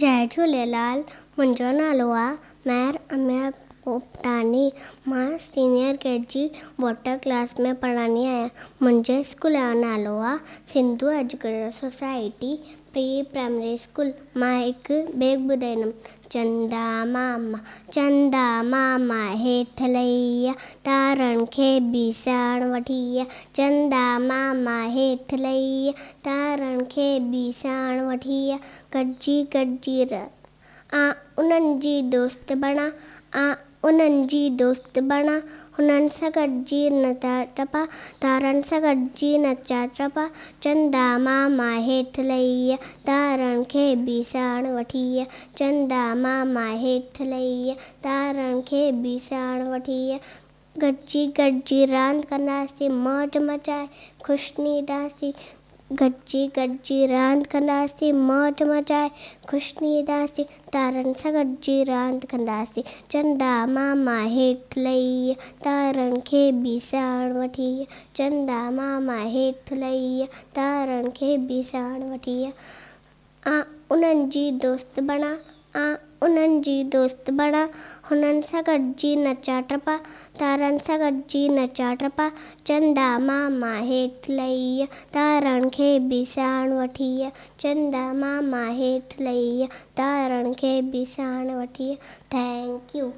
جئي جهوليلال، منهنجو نالو آ مهر اميا پوپٽاڻي، مان senior K G water class ۾ پڙهندي آهيان. منهنجي اسڪول جو نالو آ Sindhu education society pre primary school. مان هڪ بيت ٻڌائيندم، چندا ماما چندا ماما هيٺ لهي آ، تارن کي به ساڻ وٺي آ. چندا ماما هيٺ لهي آ، تارن کي به ساڻ وٺي آ. گڏجي گڏجي آ انهن جي دوست بڻا آ انهن جي دوست بڻا هنن سان گڏجي نچا ٽپا تارن سان گڏجي نچا ٽپا چندا ماما هيٺ لهي آ تارن کي به ساڻ وٺي آ چندا ماما هيٺ لهي آ تارن کي به ساڻ وٺي آ گڏجي گڏجي راند ڪنداسين موج مچائي خوش ٿينداسين گڏجي گڏجي راند ڪنداسين موج مچائي خوش ٿينداسين تارن سان گڏجي راند ڪنداسين چندا ماما هيٺ لهي آ تارن کي به ساڻ وٺي آ چندا ماما هيٺ لهي آ تارن کي به ساڻ وٺي آ آ انهن جي دوست بڻا، آ انهن جي دوست بڻا، هنن سان گڏجي نچا ٽپا، تارن سان گڏجي نچا ٽپا، چندا ماما هيٺ لهي آ، تارن کي به ساڻ وٺي آ، چندا ماما هيٺ لهي آ، تارن کي به ساڻ وٺي آ. Thank you.